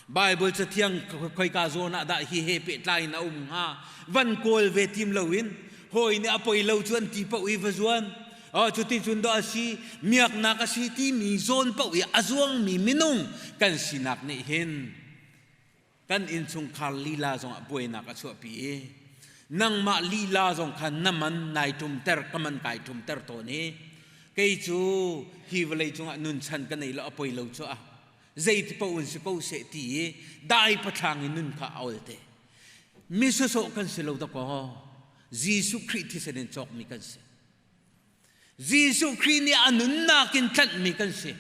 [SPEAKER 1] Bible cathiang khoika zawn ah dah hi he pehtlai in a um hnga? Van kawl ve tim loin hawi nih a poi lo cu an ti paoh i va zuan. Oh, cuti cun dawh a si, miaknak a si timi zawn paoh i a zuangmi minung kan sinak nih hin kan innchungkhar lila zongah buainak a chuahpi i nangmah lila zong kha na man nai ṭumter ka man kai ṭumter tawn i kei cu hi vawlei cungah nun chan ka nei lo a poi lo cu a zeiti paoh in si ko seh ti i dai pathlang in nun kha a ol te mi sawsawh kan si lo dakaw Jesuh Khrih thisen in cawkmi kan si. Jesuh Khrih nih a nunnak in tlanhmi kan si.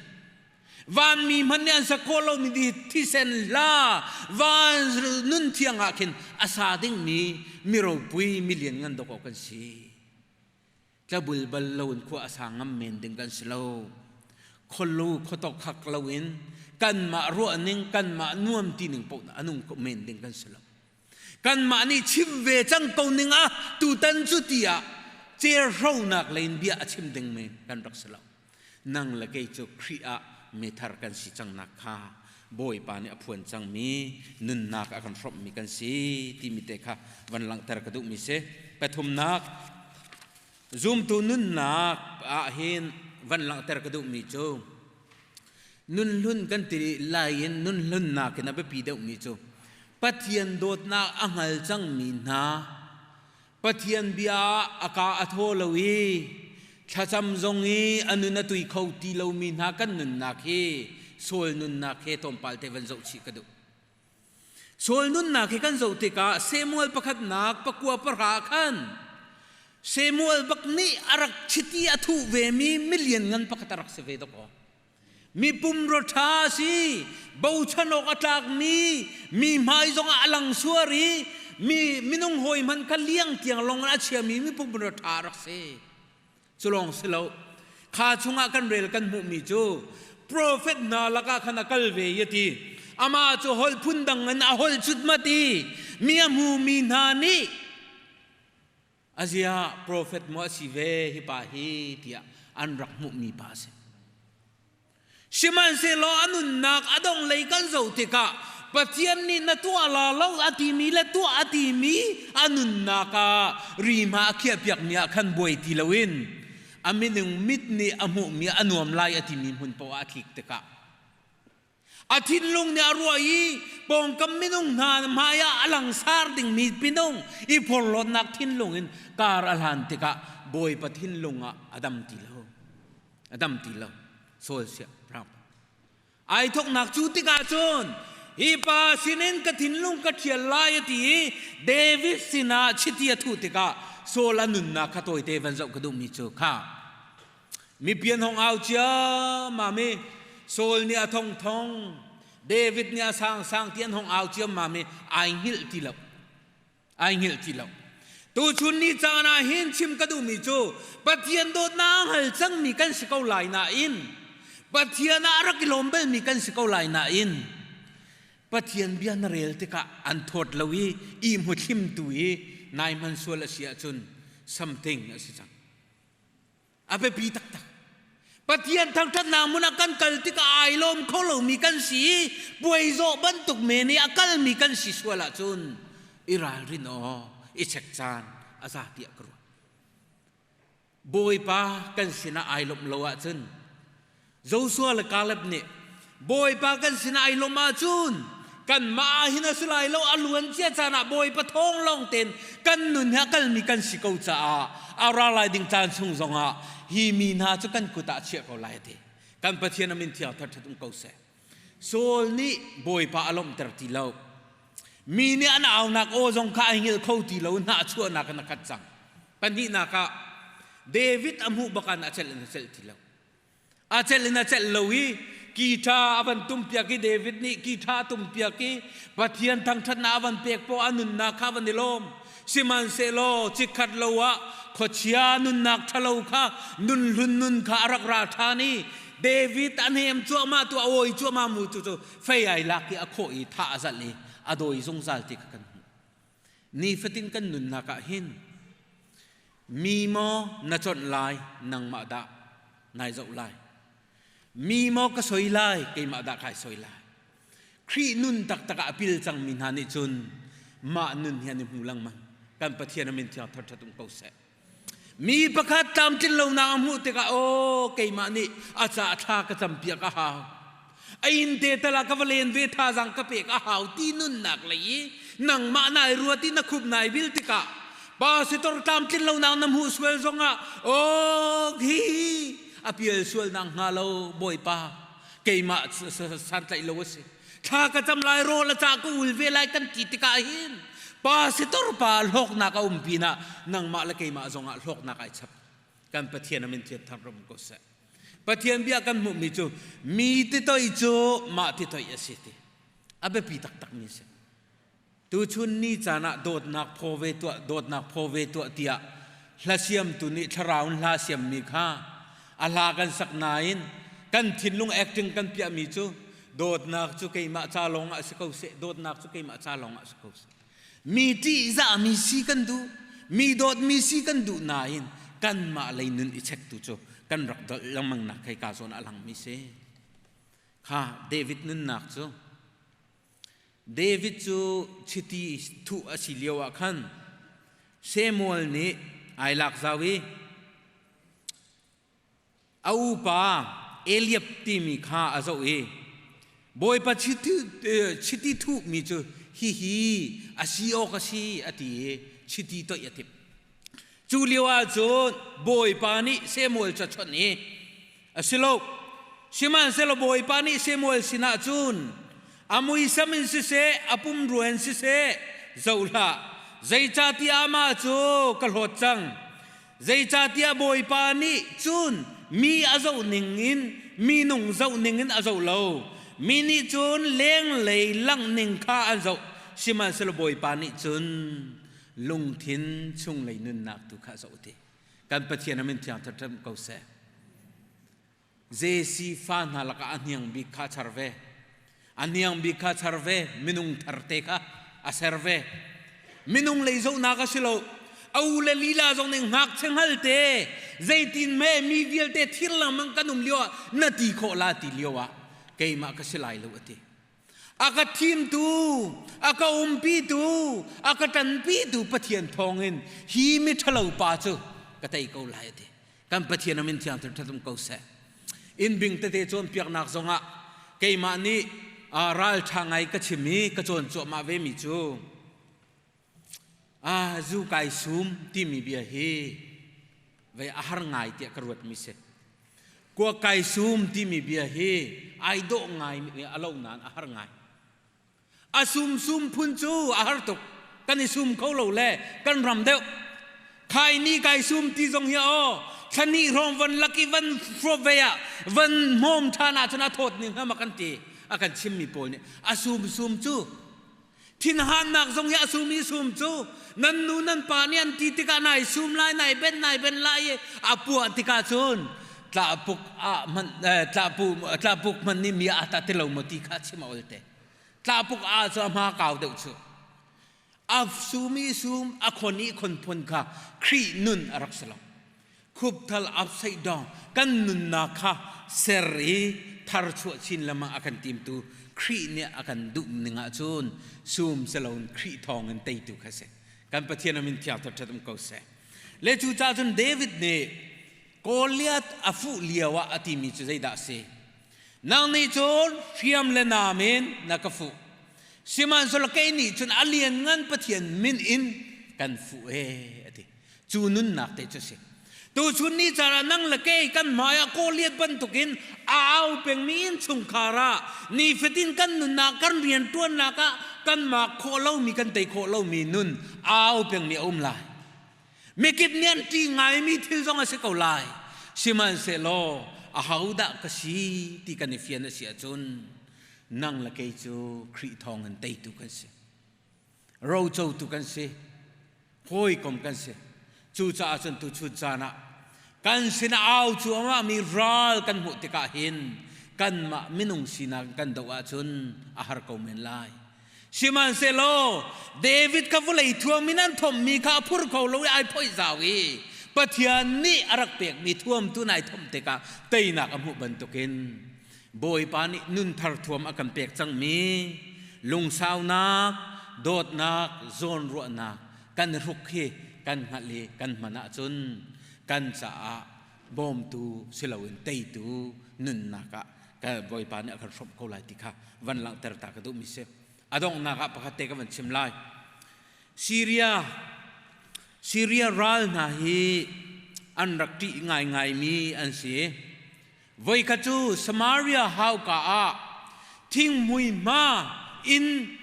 [SPEAKER 1] Vanmi hmanh nih an sak khawh lomi thisen hla van nun thiang ah khin a sa dingmi mi ropui mi lianngan dawk kan si. Tlabul bal loin khua a sa ngam men ding kan si lo. Kholu khotok khak loin kanmah ruahning kanmah nuam ti ning paoh a nung men ding kan si lo. Kanmah nih chim ve cang ko ning ah tutan cu tiah cerhronak lei in bia a chim ding men kan rak si lo. Nang le kei cu Khrih ah mithar kan si cangnak kha Bawipa nih a phuan cangmi nunnak a kan hrawmhmi kan si timi te kha van langhter ka duhmi si. Pathumnak, zumtu nunnak ah hin van langhter ka duhmi cu Nunhlun kan ti lai in nunhlun nakin a biapi deuhmi cu Pathian dawtnak a hngal cangmi hna Pathian bia ah a ka a thaw lo i thlacam zong i a nun a tui kho ti lomi hna kan nunnak hi Saul nunnak he tlawmpal te van zoh chih ka duh. Saul nunnak hi kan zoh tikah Samuel pakhatnak pakua pahra khan Samuel bak nih a rak chiti a thuh vemi milian ngan pakhat a rak si ve dawkaw. Mi pumraw ṭha a si, bochan awk a tlakmi, mi hmai zongah a lang suar i mi minung hawi hmanh kha liang tiang lawng in a chiami mi pumraw ṭha a rak si. Cu lawng si lo. Kha chungah kan rel kan hmuhmi cu profet hna lakah khan a kal ve i a ti. Amah cu holh phundang in a holh cutmat i mi a hmumi hna nih azia profet maw a si ve hi pa hi tiah an rak hmuhmi pa a si. Sihmanhsehlaw a nunnak a dong lei kan zoh tikah Pathian nih na tuah la lo a timi le tuah a timi a nunnak ah rihma a khiahpiakmi ah khan buai ti loin a minung mit nih a hmuhmi a nuam lai a timi hmun poah a tlik tikah a thinlung nih a ruah i pawngkam minung hna hmai ah a langsar dingmi minung i phorhlawtnak thinlung in kar a hlan tikah Bawipa thinlung ah a dam ti lo. A dam ti lo. Saul siangpahrang ai thoknak cu tikah cun hi pa sinin ka thinlung ka ṭhial lai a ti i David sinah chiti a thuh tikah Saul a nunnak kha tawite van zoh ka duhmi cu kha mipi an hong au ciammam i Saul nih a thongthong David nih a sangsang ti an hong au ciammam i ai hngilh ti lo. Ai hngilh ti lo. Tuchun ni caan ah hin chim ka duhmi cu Pathian dawtnak a hngal cangmi kan si ko lai nain Pathian ah a rak i lawm balmi kan si ko lai nain Pathian bia na rel tikah an thawt lo i i hmuthlimtu i nai hman sual a si ahcun something a si cang. A biapi taktak. Pathian thangṭhatnak hmun ah kan kal tikah ai lawm kho lomi kan si i puai zawh bantuk men i a kalmi kan si sual ahcun i ralrin aw, i chek caan a za tiah ka ruah. Bawipa kan sinah ai lawmh lo ahcun Joshua le Caleb nih Bawipa kan sinah ai lawmh ahcun kanmah ah hin a si lai lo a luan cia caan ah Bawipa thawng lawng tein kan nun hi a kalmi kan si ko caah a ra lai ding caan chung zongah hi mi hna cu kan kut ah chiah ko lai a ti. Kan Pathian a min thiang thar um ko seh. Saul nih Bawipa a lawmhter ti lo. Mi nih an aunak aw zong kha ai hngilh kho ti lo hnahchuahnak in a khat cang. Pahnihnak ah David a hmuh bakan a celh in a celh ti lo. A celh in a celh lo i guitar a van tumpiak i David nih guitar a tumpiak i Pathian thangṭhatnak a van pek poah a nunnak kha van i lawm. Sihmanhsehlaw chikkhat lo ah khuachia nunnak ṭhalo kha nunhlun nun kha a rak ra ṭhan i David a hnem cuahmah tu a awi cuahmah mu cu cu fei ai lak i a khawh i thah a zalh i a dawi zungzal ti kha kan hmuh. Nifatin kan nunnak ah hin mi maw na chawnh lai nangmah dah nai zoh lai. Mi maw ka soi lai keimah dah kai soi lai. Khrih nun taktak ah a pil cangmi hna nih cun mah nun hi an i hmu lengmang. Kan Pathian a min thiang thar um ko seh. Mi pakhat tlamtlin lonak a hmuh tikah aw keimah nih a ca thla ka campiak a hau. A inn te tal ah ka va len ve thazaang ka pek a hau ti nunnak lei i nangmah nai ruat i na khup nai bil tikah pastor tlamtlin lonak na hmuh sual zongah aw hi a pial sual nak hnga lo Bawipa keimah santlaih lo a si thla ka cam lai rawl a cah ka ul ve lai kan ti tikah hin pastor pa hlawknak a um pinah nangmah le keimah zongah hlawknak ai chap kan Pathian a min thian thar ram ko seh Pathian bia kan hmuhmi cu mi titoi cu mah titoi a si ti a biapi taktak mi si Tuchun ni caan ah dawtnak phaw ve tuah, dawtnak phaw ve tuah tiah hla siamtu nih thlarau in hla siammi kha a hla kan sak nain kan thinlung acting kan piahmi cu dawtnak cu keimah ca lawng ah si ko seh, dawtnak cu keimah ca lawng ah si ko seh. Mi ṭihzahmi si kan duh, mi dawtmi si kan duh nain kanmah lei nun i chektu cu kan rak dolh lengmang nak hei ka zawn a langmi si. Kha David nunnak cu David cu chiti thuh a si lioah khan Samuel nih ai lak zau i a upa Eliab timi kha a zoh i Bawipa chiti thuhmi cu hihi a si awk a si a ti i chiti toih a timh. Cu lioah cun Bawipa nih Samuel cu a chawnh i A si lo. Sihmanhsehlaw Bawipa nih Samuel sinah cun a muisam in siseh, a pumrua in siseh, zoh hlah. Zeicahtiah amah cu ka hlawt cang. Zeicahtiah Bawipa nih cun mi a zoh ning in minung zoh ning in a zoh lo. Mi nih cun lenglei langh ning kha an zoh. Sihmanhsehlaw Bawipa nih cun lungthin chunglei nunnak tu kha a zoh ti. Kan Pathian a min thiang ṭhaṭem ko seh. Jesse fa hna lakah a hniang bik kha a char ve. A hniang bik kha a char ve, minung tharte kha a ser ve. Minung lei zohnak a si lo. A u le lila zong nih ngakchia hngalte Zeitin me mi vialte thir lengmang kan um lio ah na ti khawh la ti lio ah keimah ka si lai lo a ti. A ka thimtu, a ka umpitu, a ka ṭanpitu Pathian thawngin hi mi ṭhalo pa cu ka tei ko lai a ti. Kan Pathian a min thiang ṭhatum ko seh. Inn bing tete cawnpiaknak zongah keimah nih ralṭha ngai ka chim i ka cawn cuahmah vemi cu zu kai sum timi bia hi vei a har ngai tiah ka ruatmi si. Kua kai sum timi bia hi ai dawh ngai a lo nain a har ngai. A sumsum phun cu a har tuk. Kan i sum kho lo le kan ram deuh. Khai ni kai sum ti zong hi aw thlani hrawng van lak i van hrawp ve ah van hmawm ṭhan ahcun a thawt ning hnga ma kan ti. A kan chimmi pawl nih a sumsum cu thinhannak zong hi a sum i sum cu nan nu nan pa nih an ti tikah nai sum lai nai ben nai ben lai i a puah tikah cun tlahpuk ah hman tlahpu tlahpuk hman nih mi a ta ti lo maw ti kha chim a ol te tlahpuk a cu a hma kau deuh cu a sum i sum a khon i khon phun kha Khrih nun a rak si lo khupthal upside down kan nunnak kha ser i thar chuah chin lengmang a kan timtu Khrih nih a kan duh ning ahcun sum siloin Khrih thawng in teitu kha si kan Pathian a min thiang ṭhat um ko seh le cu ca cun David nih Goliath a fuh lio ah a timi cu zeidah a si? Nang nih cun hriam le naam in na ka fuh. Sihmanhsehlaw kei nih cun a lianngan Pathian min in kan fuh ee a ti. Cu nunnak te cu a si. Tuchun ni caan ah nang le kei kan hmai ah Goliath bantukin a au pengmi innchungkhar ah nifatin kan nunnak kan rianṭuannak ah kan mak khawh lomi kan tei khawh lomi nun a au pengmi a um lai. Mikip nih an ṭih ngaimi thil zong a si ko lai. Sihmanhsehlaw ahodah ka si ti kan i fian a si ahcun nang le kei cu Khrih thawng in teitu kan si. Rocotu kan si. Hawikom kan si. Cucaah cun tuchun caan ah kan sin au cuahmah mi ral kan hmuh tikah hin kanmah minung sinak kan doh ahcun a har ko men lai. Sihmanhsehlaw David kha vawlei thuam in an thommi kha a phur kho lo i ai phoih zau i Pathian nih a rak pekmi thuam tu nai thomh tikah teinak a hmuh bantukin Bawipa nih nunthar thuam a kan pek cangmi lungsaunak, dawtnak, zawnruahnak kan hruk hi kan hngalh i kan hman ahcun kan caah bawmtu si loin teitu nunnak ah ka Bawipa nih a kan hrawmh ko lai ti kha van langhter ta ka duhmi si. A donghnak ah pakhat te ka van chim lai. Syria Syria ral hna hi an rak ṭih ngaingaimi an si. Voikhat cu Samaria hauka ah thingmui hma in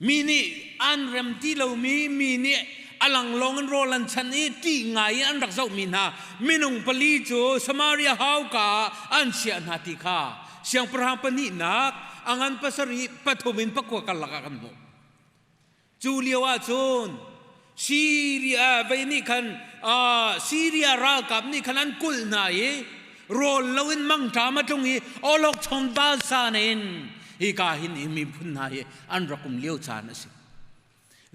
[SPEAKER 1] Mi nih an rem ti lomi mi nih a langlawng in rawl an chan i ṭih ngai in an rak zohmi hna minung pali cu Samaria hauka ah an chiah hna ti kha siangpahrang pahnihnak a ngan pasarih pathum in pakua karlak ah kan hmuh. Cu lio ah cun Syria vei nih khan Syria ralkap nih khan an kulh hna i rawl loin mangṭam a tlung i awlokchong balsan in hika hin hi miphun hna hi an rak um lio caan a si.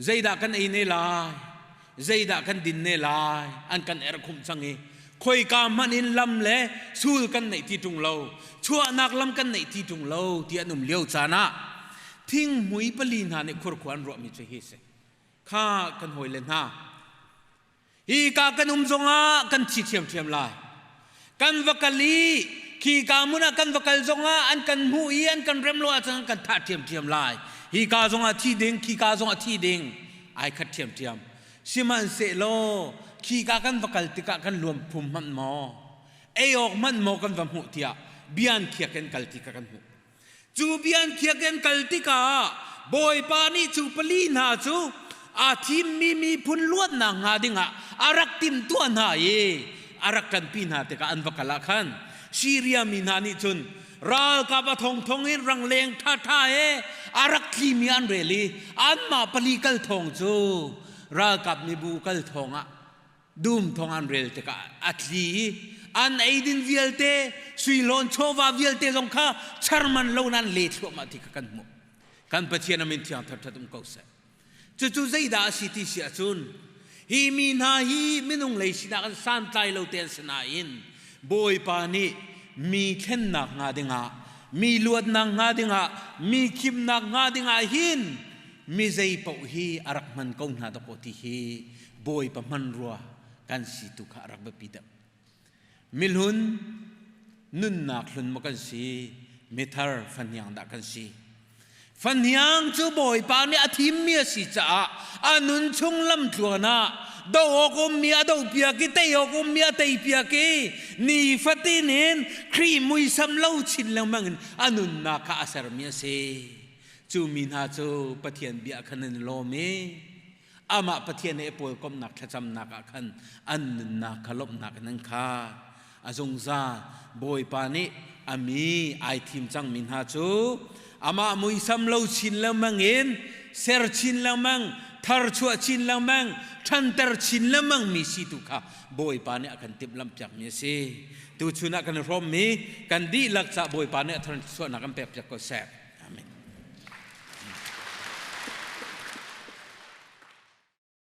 [SPEAKER 1] Zeidah kan ei ne lai? Zeidah kan din ne lai? An kan erhkhumh cang i khoika hmanh in lam le sul kan neih ti ṭung lo, chuahnak lam kan neih ti ṭung lo ti an um lio caan ah thinghmui pali hna nih khurkhua an ruahmi cu hi a si. Kha kan hawile hna, Hi ka kan um zongah kan thi ṭhiamṭhiam lai. Kan va kal i khi ka hmun ah kan va kal zongah an kan hmuh i an kan rem lo ahcun an kan thah ṭhiamṭhiam lai. Hi ka zongah thi ding, khi ka zongah thi ding ai khat ṭhiamṭhiam. Sihmanhsehlaw khi ka kan va kal tikah kan luam phum hmanh maw, ei awk hmanh maw kan va hmuh tiah bia an khiak in kal ti kha kan hmuh. Cu bia an khiak in kal tikah Bawipa nih cu pali hna cu aa thimmi miphun luatnak hnga dingah a rak timhtuah hna i a rak ṭanpi hna tikah an va kal ah khan Siria mi hna nih cun ralkap a thongthong in rangleng ṭhaṭha he a rak tlimi an rel i anmah pali kal thawng cu ralkap mibu kal thawng ah dum thong an rel tikah a tli i an eidin vialte suihlawn chawva vialte zong kha charman lo nan le thluahmah ti kha kan hmuh. Kan Pathian a min thiang thathat um ko seh. Cucu zeidah a si ti si ahcun. Hi mi hna hi minung lei sinah kan santlai lo te an si nain Bawipa nih mi thlennak hnga dingah, mi luatnak hnga dingah, mi khimnak hnga dingah hin mi zei paoh hi a rak hman ko hna dakaw ti hi Bawipa hmanrua kan si tu kha a rak biapi deuh. Mihlun nunnak hlun maw kan si, mithar fahniang dah kan si. Fahniang cu Bawipa nih a thimmi a si caah a nun chung lamtluan ah do awk ummi a dohpiak i tei awk ummi a teipiak i nifatin in Khrih muisam lo chin lengmang in a nunnak kha a sermi a si. Cu mi hna cu Pathian bia khan an i lawm i amah Pathian he pawlkomhnak thlacamnak ah khan an nunnak kha lawmhnak in an khat. A zungzal Bawipa nih a mi ai thim cangmi hna cu amah muisam lo chin lengmang in ser chin lengmang, tharchuah chin lengmang, ṭhanter chin lengmang mi si tu kha Bawipa nih a kan timhlamh piakmi a si. Tuchun ah kan i hrawmmi kan dihlak ca Bawipa nih a tharchuahnak kan pek piak ko seh.